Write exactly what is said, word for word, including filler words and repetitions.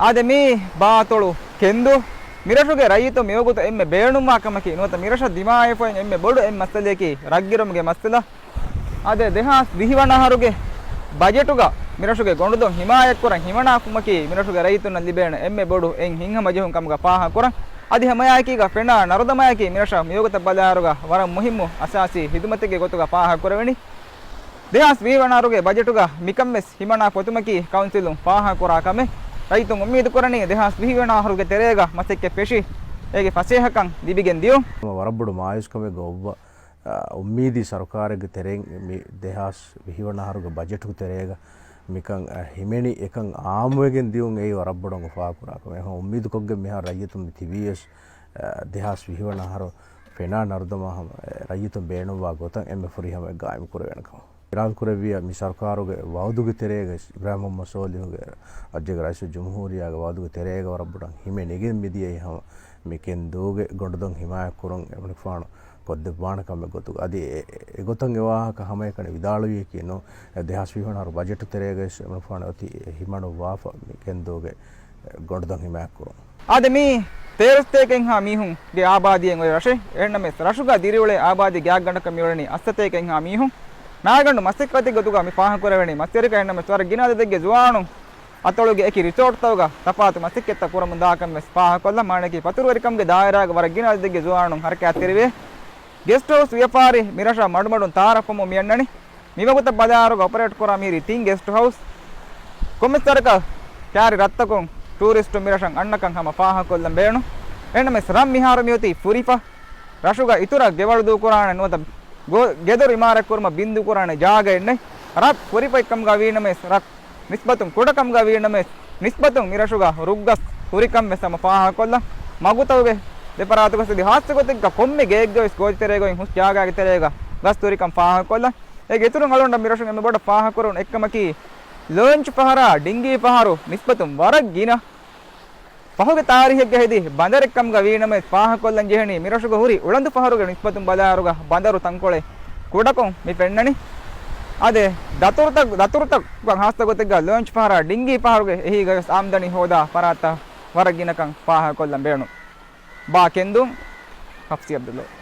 އާދެ، މީ ބާ އަތޮޅު ކެންދޫ. މިރަށުގެ ރައްޔިތުން މިވަގުތު އެންމެ ބޭނުންވާ ކަމަކީ، ނުވަތަ މިރަށަށް ދިމާވެފައި އެންމެ ބޮޑު އެއް މައްސަލަޔަކީ ރަށްގިރުމުގެ މައްސަލަ. އާދެ، ދެހާސް ވިހި ވަނަ އަހަރުގެ ބަޖެޓުގަ މިރަށުގެ ގޮނޑުދޮށް ހިމާޔަތްކުރަން ހިމަނާ ކުމަކީ މިރަށުގެ ރައްޔިތުންނަށް ލިބޭނެ އެންމެ ބޮޑު އެއް ހިތްހަމަޖެހުން ކަމުގަ ފާހަގަކުރަން. އަދި ހަމައެއާއެކީގަ ފެނާ ނަރުދަމާއެކީ މިރަށަށް މިވަގުތަށް ބަލާއިރުގަ ވަރަށް މުހިއްމު އަސާސީ ހިދުމަތެއްގެ ގޮތުގަ ފާހަގަކުރެވެނީ. ދެހާސް ވިހި ވަނަ އަހަރުގެ ބަޖެޓުގަ މިކަން ވެސް ހިމަނާ ފޮތުމަކީ ކައުންސިލުން ފާހަގަކުރާ ކަމެއް. ރައްޔިތުން އުއްމީދު ކުރަނީ ދެހާސް ވިހި ވަނަ އަހަރުގެ ތެރޭގަ މަސައްކަތް ފެށި އޭގެ ފަސޭހަކަން ލިބިގެން ދިޔުން. ވަރަށް ބޮޑު މާޔޫސްކަމެއްގަ އޮއްވަ، އުއްމީދީ ސަރުކާރެއްގެ ތެރެއިން މި ދެހާސް ވިހި ވަނަ އަހަރުގެ ބަޖެޓުގެ ތެރޭގަ މިކަން ހިމެނި އެކަން އާއްމުވެގެން ދިޔުން އެއީ ވަރަށް ބޮޑަށް އުފާކުރާ ކަމެއް. އެހެން އުއްމީދުކޮށްގެން މިހާރު ރައްޔިތުން މި ތިބީވެސް، ދެހާސް ވިހި ވަނަ އަހަރު ފެނާ ނަރުދަމާ ހަމަ ރައްޔިތުން ބޭނުންވާ ގޮތަށް އެންމެ ފުރިހަމައެއް ގާއިމް ކުރެވޭނެ ކަމަށް. އިރާދަކުރެއްވިއްޔާ މި ސަރުކާރުގެ ވައުދުގެ ތެރޭގައި އިބްރާހިމް މުހައްމަދު ސޯލިހުގެ ރާއްޖޭގެ ރައީސުލް ޖުމްހޫރިއްޔާގެ ވައުދުގެ ތެރޭގަ ވަރަށް ބޮޑަށް ހިމެނިގެން މިދިޔައީ ހަމަ މި ކެންދޫގެ ގޮނޑުދޮށް ހިމާޔަތްކުރުން އެމަނިކުފާނު ކޮށްދެއްވާނެ ކަމެއް ގޮތުގަ. އަދި އެ، އެ، އެގޮތަށް އެ ވާހަކަ ހަމައެކަނި ވިދާޅުވިޔަކީ ނޫން. ދެހާސް ވިހި ވަނަ އަހަރު ބަޖެޓު ތެރޭގައި އެމަނިކުފާނު އޮތީ ހިމަނުއްވާފަ މި ކެންދޫގެ ގޮނޑުދޮށް ހިމާޔަތްކުރުން. އާދެ، މީ ތޭރަ ސަތޭކައެއްހާ މީހުންގެ އާބާދީއެއް އޮތް ރަށެއް. އެހެންނަމަވެސް، ރަށުގަ ދިރިއުޅޭ އާބާދީ ގާތްގަނޑަކަށް މިއުޅެނީ އަށް ސަތޭކައެއްހާ މީހުން. ނާގަނޑު މަސައްކަތެއްގެ ގޮތުގަ މި ފާހަގަކުރެވެނީ މަސްވެރިކަން. އެހެންނަމަވެސް، ވަރަށް ގިނަ އަދަދެއްގެ ޒުވާނުން އަތޮޅުގެ އެކި ރިސޯޓްތަކުގަ ތަފާތު މަސައްކަތްތައް ކުރަމުން ދާކަން ވެސް ފާހަގަކޮށްލަން. މާނައަކީ، ފަތުރުވެރިކަމުގެ ދާއިރާގަ ވަރަށް ގިނަ އަދަދެއްގެ ޒުވާނުން ހަރަކާތްތެރިވޭ. ގެސްޓް ހައުސް ވިޔަފާރި މިރަށަށް މަޑުމަޑުން ތައާރަފްވަމުން މިއަންނަނީ. މިވަގުތަށް ބަލާއިރުގަ އޮޕަރޭޓް ކުރާ މިހިރީ ތިން ގެސްޓް ހައުސް. ކޮންމެސް ވަރަކަށް ކާރި ރަށްތަކުން ޓޫރިސްޓު މިރަށަށް އަންނަކަން ހަމަ ފާހަގަކޮށްލަން ބޭނުން. އެހެންނަމަވެސް، ރަށް މިހާރު މިއޮތީ ފުރިފަ. ރަށުގަ އިތުރަށް ގެވަޅު ދޫކުރާނެ ނުވަތަ ގޮ-، ގެދޮރު އިމާރަތްކުރުމަށް ބިންދޫކުރާނެ ޖާގައެއް ނެތް. ރަށް ފުރިފައިކަމުގަ ވީނަމަވެސް، ރަށް ނިސްބަތުން ކުޑަކަމުގަ ވީނަމަވެސް، ނިސްބަތުން މިރަށުގަ ރުއްގަސް ހުރިކަން ވެސް ހަމަ ފާހަގަކޮށްލަން. މަގުތަކުގެ ދެފަރާތުގަސް އަދި ހާއްސަގޮތެއްގަ ކޮންމެ ގެއެއްގަވެސް ގޯތިތެރޭގައި ހުސް ޖާގާގެ ތެރޭގަ ގަސް ހުރިކަން ފާހަގަކޮށްލަން. އޭގެ އިތުރުން އަޅުގަނޑަށް މިރަށުން އެންމެ ބޮޑަށް ފާހަގަކުރުން އެއްކަމަކީ، ލޯންޗް ފަހަރާ ޑިންގީ ފަހަރު ނިސްބަތުން ވަރަށް ގިނަ ފަހުގެ ތާރީހެއްގަ ހެދި ބަނދަރެއްކަމުގަ ވީނަމަވެސް، ފާހަގަކޮށްލަން ޖެހެނީ މިރަށުގަ ހުރި އުޅަނދު ފަހަރުގެ ނިސްބަތުން ބަލާއިރުގަ ބަނދަރު ތަންކޮޅެއް ކުޑަކޮށް މި ފެންނަނީ. އާދެ، ދަތުރުތައް، ދަތުރުތައް ހާއްސަގޮތެއްގަ ލޯންޗް ފަހަރާ ޑިންގީ ފަހަރުގެ އެހީގަވެސް އާމްދަނީ ހޯދާ ފަރާތްތައް ވަރަށް ގިނަކަން ފާހަގަކޮށްލަން ބޭނުން. ބާ ކެންދޫ، ހަފްސީ އަބްދުﷲ.